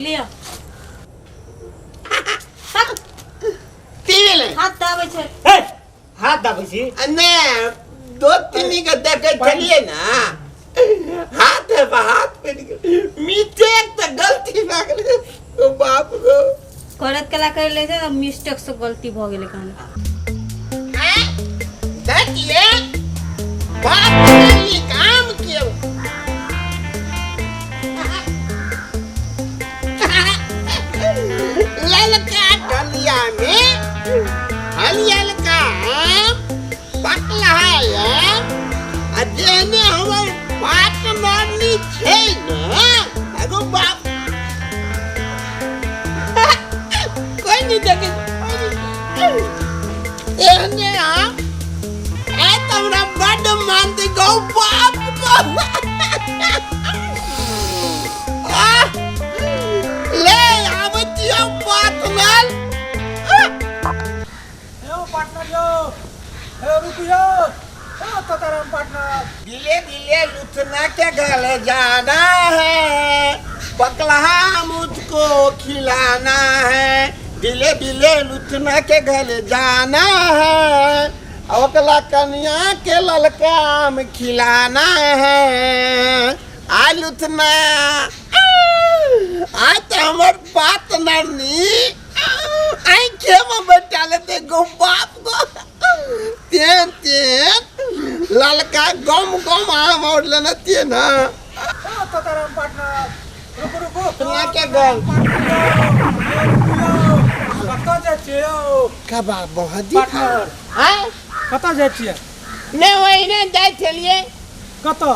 लिअ। की भेलै? हाथ दाबै छै। ए, हाथ दाबै छी? आ ने दो तीन के देखै छलियै ने, हाथ पर हाथ पड़ि गेल, मिस्टेक तऽ गलती भए गेलै। ओ बाप गो, करैत कला करि लै छै, मिस्टेक से गलती भऽ गेलै कहानी। हैं? देखिए बाप रे, ई काम किया ललका डलिया में हरियलका आम पकलहा आम, आ जेहने हमर बात मारनी छै ने, एगो बाप कोई नहीं देखे एहने आम। आइ तऽ हमरा बड्ड मानतै गौ बाप गौ। आह, ले आबै छियौ बात लाल। यौ पार्टनर यौ, हे रुकू यौ, ओ तोताराम पार्टनर। धीरे धीरे लुथना के घर जाना है, पकलहा मुझको खिलाना है। धीरे धीरे लुथना के घर जाना है, आ ओकला कनिया के ललका आम खिलाना है। आ लुथना, आ तऽ हमर बात नरनी आँखे में बैठा लेते गो बाप गो। तेन तेन ललका गम गम आम और लेना ते ना। ओ तोताराम पार्टनर, रुकू रुकू। लुथना के गल कतऽ जाइ छियै यौ? कबा बहुत पार्टनर। आँय? कतऽ जाइ छियै? नहि, ओहिने जाइ छलियै। कतऽ?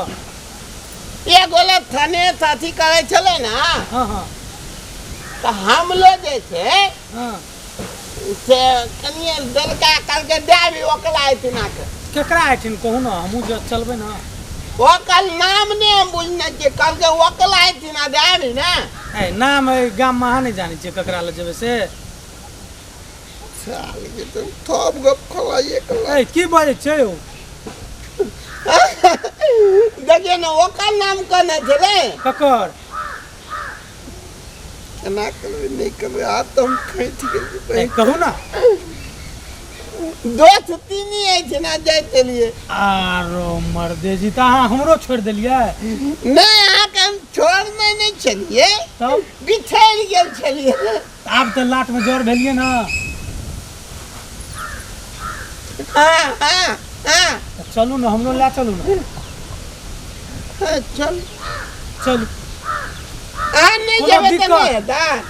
एगो लग थने अथी करै छलै ने। हँ हँ। तऽ हमलो जे छै से कनिए देलका, कहलकै दए आबी ओकरा एहिठिना के। केकरा एहिठिन? कहू ने, हमहूँ जे चलबै ने। ओकर नाम नहि हम बुझने छियै, कहलकै ओकला एहिठिना दए आबी ने। ए, नाम एहि गाममे अहाँ नहि जानै छियै ककरा लग जेबै से? साल के तो थप गप खलाइए कला। ए, की बजै छियै यौ? देखियौ ने, ओकर नाम कहने छलै। ककर? केना करबै, नहि करबै, आब तऽ हम खैठ गेलियै। ए, कहू ने। दोस्त तीनी अछि ना जाइ छलियै। आरो मर्दे जी, तऽ अहाँ हमरो छोड़ि देलियै? नहि, अहाँके हम छोड़ने नहि छलियै। तब? बिछड़ि गेल छलियै। आब तऽ लाटमे जर भेलियै ने। हाँ हाँ हाँ। तऽ चलू ने, हमरो लए चलू ने। हाँ, चल। चलू। अहाँ नहि कोनो जेबै तऽ दिक्कत? नहि हेतै।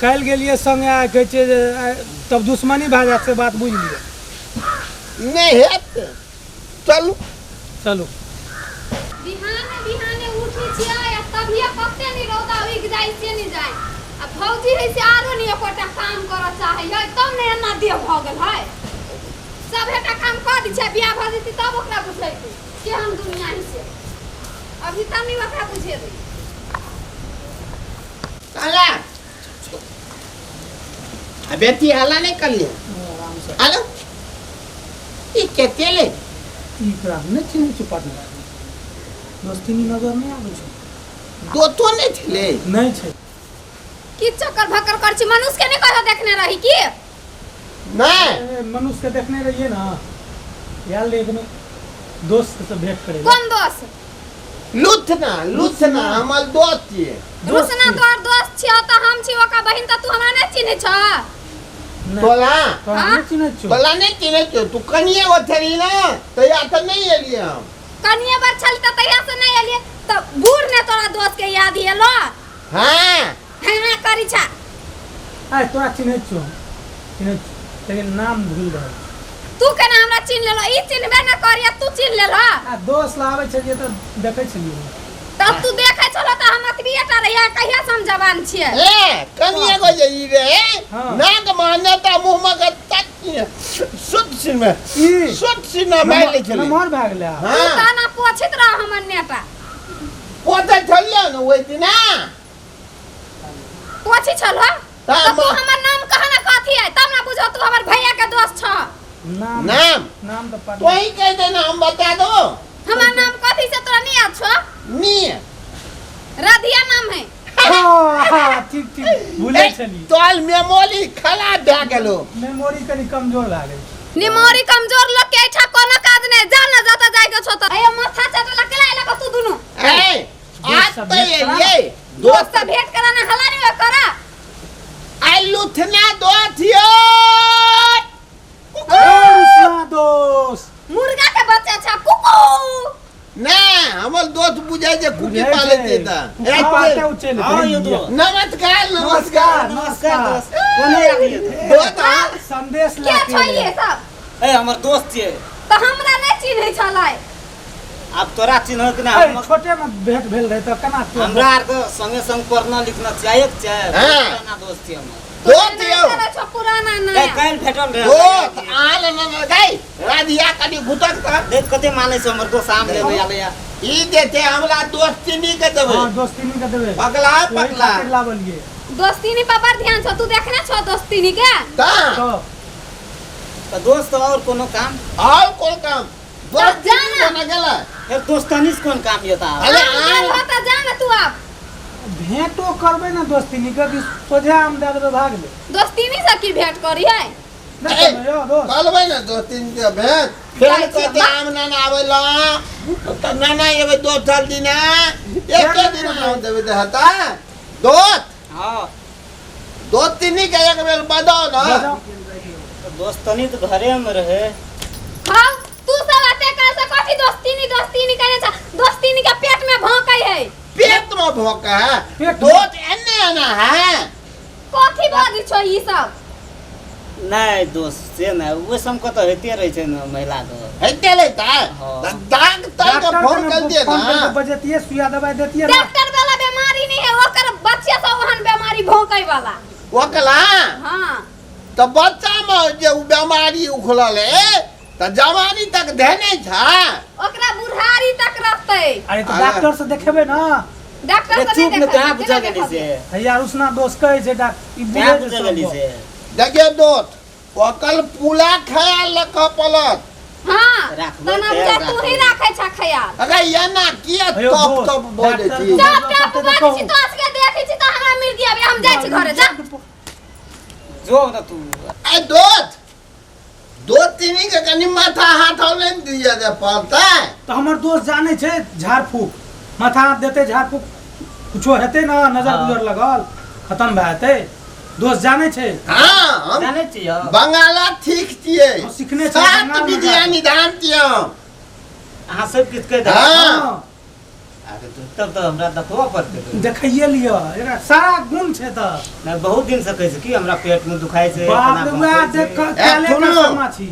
काल्हि गेलियै संगे, आइ कहै छियै जे आइ तब दुश्मनी भए जायत, से बात बुझि लिअ। नहि हेतै, चलू। चलू। बिहाने बिहाने उठै छियै आ तभिए कते नि रौदा उगि जाइ से नि जाइ, आ भौजी है से आरो नि एकोटा काम करऽ चाहै है, तब ने एना देह भऽ गेल है। सभेटा काम कऽ दै छै। बियाह भऽ जेतै तब ओकरा बुझेतै केहन दुनिया है से, अभी तब नहि ओकरा बुझेबै। हल्ला आ बेटी, हल्ला नहि करिए। हेलो, ई कते ले? ई एकरा हम नहि चिन्है छियै पार्टनर, दोस्ती नजर नहि आबै छै। दोतो नहि छलै? नहि छै। की चक्कर भक्कर कर छी? मनुष्य के नहि कहियो देखने रही की? नहि। ए, मनुष्य के देखने रहिए ना, आयल रहिए कोनो दोस्त से भेंट करे। कोन दोस्त? लुथना, लुथना हमर दोस्त छियै। रुसना तोहर दोस्त छियौ तऽ हम छी ओकर बहिन, तऽ तू हमरा नहि चिन्है छह? नहि, तोला तोरा हाँ? नहि चिन्है छियौ। तोला नहि चिन्है छियौ। तू कनिए गो छली ने, तहिया तऽ नहि एलियै हम। कनिए बार छली तऽ तहिया से नहि एलियै, तऽ बूढ़ ने तोरा दोस्त के याद एलो? हाँ। हाँ हाँ करी छा। आइ तोरा चिन्है छियौ, हम चिन्है छियौ, लेकिन नाम भूल रहल छी। तू केना हमरा चिन्ह लेलो? ई चिन्हबे न करिया, तू चिन्ह लेलो? आ दोस्त ला आबै छलियै तऽ देखै छलियै। तब तू देखै छलो तऽ हम अतबी टा रहियै, कहिया से हम जवान छियै। ए, कनिए गो जे ई रे। हाँ। नाक माने तऽ मुँह में के तक सुत सिन में ई सुत सिन में मारि लै छलै। नमहर भए गेलै आब। तू हाँ। तऽ ना पोछैत रह हमर नेटा। पोतै छलियै ने ओहि दिना। पोछै छलो? तऽ तऽ तू हमर नाम कह ना, कथी है, तब ना बुझो तू हमर भैया के दोस्त छ। नाम? नाम? नाम तऽ पार्टनर तोही कहि दे ना, हम बता दो। हमर नाम कथी से तोरा नहीं याद छो? नी। रधिया नाम है। हाँ हाँ ठीक ठीक भूले छली। तोल मेमोरी खराब भए गेलो। मेमोरी कनी कमजोर भए गेल। निमोरी कमजोर लोग के एठा कोनो काज नहीं, जा ना जाता जाय के छो त। ए माथा चटला केला एला तू दुनु। ए आज सब तो भेंट करा। ये दोस्त से भेंट कराना हला नहीं करा। आई लुथना दोस्त यो। रुसना दोस्त मुर्गा के बच्चा छा कुकू। ना हमर दोस्त बुझाय जे कुकी बुझाय पाले छै। देता। कुकी पालते उ चलि हाँ, यो दोस्त। नमस्कार नमस्कार नमस्कार दोस्त। कोना आबि दोस्त हाँ। संदेश के लाके छो ये सब? ए हमर दोस्त छियै। त हमरा नहीं चिन्है छलै। आब तोरा चिन्ह कि ना? ए, छोटे में भेंट भेल रहे त केना तोरा? हमरा आर के संगे संग पढ़ना लिखना चाहिए चाहे हाँ। पुराना दोस्त छियै हमर। दोस्त यौ। करै छो पुराना ए नया। काल्हि भेटल रहे। दोस्त आल न गई राधिया कनी घुटक त देख कते मानै छै हमर दोस्त आम लेबै आले या। ई देते हमरा दोस्ती के देबै। हां दोस्ती नहीं के देबै। पगला ओही पगला खातिर लावलिए दोस्ती पर बड़ ध्यान छो, तू देखने छो दोस्ती के? ता तो त दोस्त और कोनो काम? और कोन काम? दोस्ती जाना। कोना गेला? फिर दोस्तानी से कोन काम ये ता? अरे आम आम गेल हो त जा ना तू आब। भेंटो करबै ना दोस्ती नहीं के कि सोझे आम दे देबै भाग ले। दोस्ती से की भेंट करी है? नहीं ए, करबै यौ दोस्त। करबै ना दोस्ती के भेंट। फेर जाइ छियै, कहते आम ना ना आबै ला त ना ना एबै दोसर दिना एके दिन आम देबै त हता दोस्त। हां दोस्ती नहीं के एक बेर बदाओ ना। बजाओ। दोस्तनी त घरे में रहे। हां तू सब आते काल से कथी दोस्ती नहीं करे छा? दोस्ती के पेट में भौंकै है। पेट में भौंका है। पेट में। दोस्त एने एना है। कथी बाजै छो ई सब? नहीं दोस्त से नहीं वो सब को तो होते रहे छै ना महिला के। होते रहता है। हाँ। त डॉक्टर के फोन कर दिए फोन ना। करके बजतिए सुइया दवाई देतिए ना। डॉक्टर वाला बीमारी नहीं है, ओकर बच्चे सब ओहन बीमारी भौंकै वाला। ओकला? हां। त बच्चा में जे उ बीमारी उखलल है त जवानी तक धेने छा। ओकरा बुढ़ारी तक रहतै। अरे तो डॉक्टर से देखेबै ना। डॉक्टर से चुप नहीं न देखबै, कहाँ बुझा केना गेली देखबै? से? हैया रुसना दोस्त कहै छै डॉक्टर ई कहाँ बुझै बुझा छै गेली सब। से? देखिए दोस्त ओकल पूरा ख्याल रखऽ पड़त। हां राखबो तना ख्याल बुझा तू ही राखबो। राखै छा ख्याल। अरे ये ना किया अयो टप दोस्त, टप बोलै डॉक्टर छी। टप टप डॉक्टर बाजै छी कहू। तो के देखै छी त हमरा मिर्गी आबे, हम जाइ छी घरे जा। जो न तू। ए दोस्त दो तीन के कनी माथा हाथ और नहीं दिया दे पड़ता है। तो हमर दोस्त जानै छै झाड़ फूक, माथा हाथ देते झाड़ फूक कुछो हेतै ना, नजर हाँ। गुजर लगल खत्म भए जेतै। दोस्त जानै छै। हाँ हम जानै छियै। बंगाला ठीक छियै। हम सिखने छियै, सात बंगाल में विद्या जा। निदान छियै हम। अहाँ सब किछु कहि देबै। हाँ। हाँ, अरे तब तो हमरा देखबो पड़तै। देखैये लिअ एकरा सारा गुण छै त। नहीं बहुत दिन से कहै छै कि हमरा पेट में दुखाइ छै। बाप रे एना वएह भौंकै देख छै। क- ए, काले सुनू। का शर्मा छी।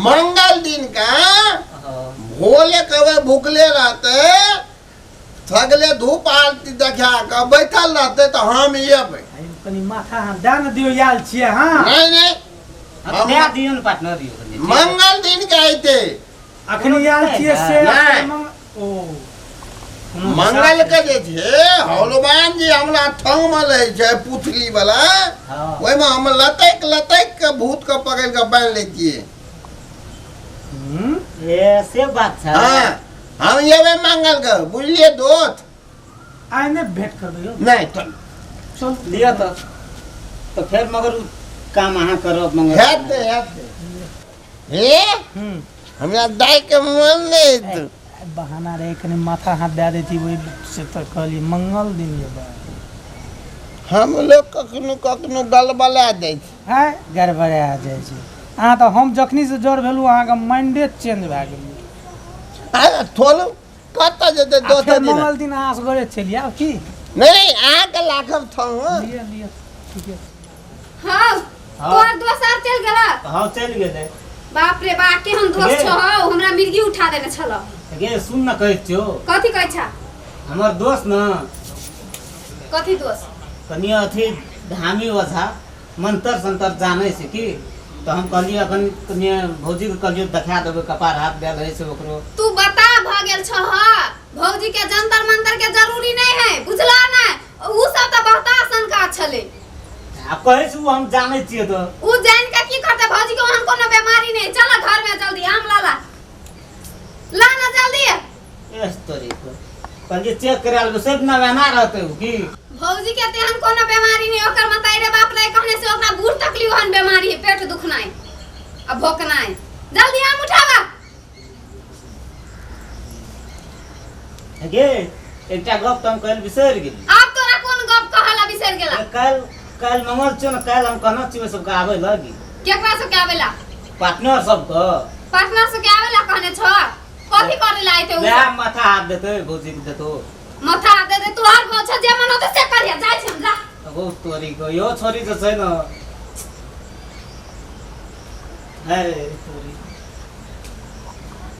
मंगल दिन का हाँ। भोले कवे भूखले रहते सगले धूप आरती देखा के बैठल रहते तो हम एबै। आइ कनी माथा हाथ दए ने दियौ आयल छियै। हाँ नहीं नहीं हाँ, दए दियौ ने पार्टनर यौ कनी। मंगल दिन के अयतै। अखनी आयल छियै से नहि। ओ कोनो मंगल हिसाब के जे छै हनुमान जी हमरा ठंग में लै छै पुतली वाला। हाँ। ओहिमे हम लतैक लतैक के भूत के पकड़ के बान्हि लै छियै। हम्म, ए से बात छै। हाँ हम एबै मंगल के बुझलियै दोस्त। आइ नहि भेंट करबै यौ। नहीं तो चल लिअ त तो फेर मगर उ काम अहाँ करब मंगल। हेतै हेतै। हे हम्म, हमरा दाइ के मन नहि हेतै। बहाना रहे कनी माथा हाथ दए दैती ओहि से तऽ कहलियै मंगल दिन एबै। हम लोग कखनो कखनो गलबला जाइ छै। आँय गड़बड़ा जाइ छै अहाँ तऽ। हम जखनी से जर भेलहुँ अहाँके माइंडे चेंज भए गेल। अरे थोड़ू कतऽ जेतै आ दोसर फेर दिन? मंगल दिन अहाँ असगरे चलि आयब की? नहीं अहाँके लाखब थौ। लिअ लिअ ठीके। हां तोहर दोस्त आर चलि गेला? हाँ चलि गेलै। बाप रे बा केहन दोस्त छौ हौ, हमरा मिर्गी उठा देने छल। गे सुन न कहै छियौ। कथी कहै छा? हमर दोस्त न। कथी दोस्त? कनी अथी धामी ओझा मंतर संतर जानै छै की, तो हम कहलियै अखन कनी भौजी के कहलियै देखा देबै कपार हाथ देल रहै छै ओकरो। तू बता भ गेल छह, भौजी के जंतर मंतर के जरूरी नहीं है बुझला ना। उ सब त बहुत आशंका छले। आ कहै छै उ हम जानै छियै तो। उ जान के की करते, भौजी के वहां कोनो बीमारी नहीं। चल घर में जल्दी आम लाला ला ना जल्दी। एस तोरी को कहलियै चेक करा लेबै सब ना एना रहतै उ की। भौजी के तेहन कोनो बीमारी नहीं, ओकर मताई रे बाप रे कहने से ओकरा बूढ़ तकली ओहन बीमारी है, पेट दुखनाई आ भोकनाई। जल्दी आम उठावा। गे एकटा गप त हम काल्हि बिसरि गेली। आब तोरा कोन गप कहला बिसरि गेला? काल्हि काल्हि मंगल छियौ ने, काल्हि हम कहने छियै सबके आबै लगी। केकरा सबके आवेला? पार्टनर सबके। पार्टनर सबके आवेला कहने छ? कथी करे ला आइते उ? वएह माथा हाथ देतै, भौजी के देतौ। माथा हाथ दे दे, तोहर गाँव छ, जे मन होतै से करिया। जाइ छी हम, जा। बहुत तोरी को यो छोरी जे छै न, अरे तोरी।